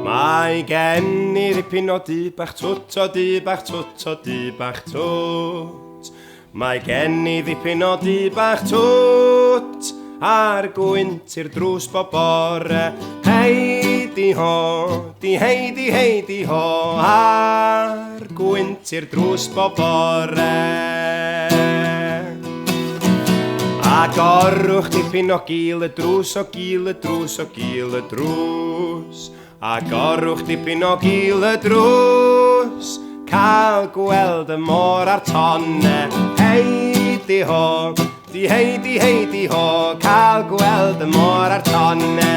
Mae gen i ddipyn o dŷ bach twt o dŷ bach twt o dŷ bach twt. Mae gen i ddipyn o dŷ bach twt a'r gwynt i'r drws bob bore. Hei di ho, di hei di hei di ho, a'r gwynt i'r drws bob bore. Agorwch dipyn o gil y drws, o gil y drws, o gil y drws. Agorwch dipyn o gil y drws, cael gweld y môr a'r tonne. Hei di ho, di hei di hei di ho, cael gweld y môr a'r tonne.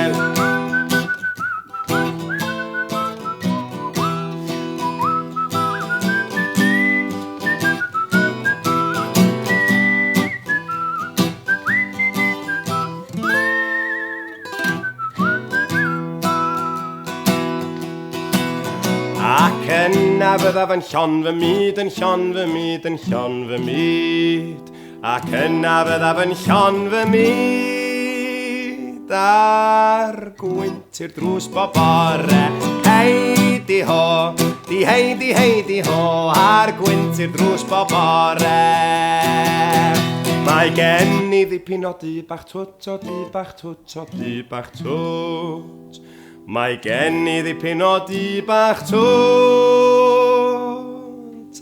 Ac yna fyddaf yn llon fy myd, yn llon fy myd, yn llon fy myd. Ac yna fyddaf yn llon fy myd. A'r gwynt i'r drws bob bore. Hei di ho, di hei di hei di ho, a'r gwynt i'r drws bob bore. Mae gen i ddipyn o dŷ bach twt o dŷ bach twt o dŷ bach twt. Mae gen i ddipyn o dŷ bach twt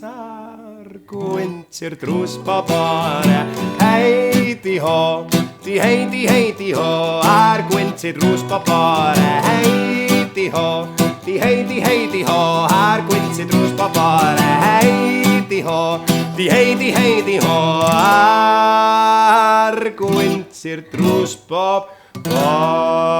a'r gwynt i'r drws bob bore. Hei di ho, di hei di hei di ho, a'r gwynt i'r drws bob bore. Hei di ho, di hei di hei di ho, a'r gwynt i'r drws bob bore. Hei di ho, di hei di hei di ho, a'r gwynt i'r drws bob bore.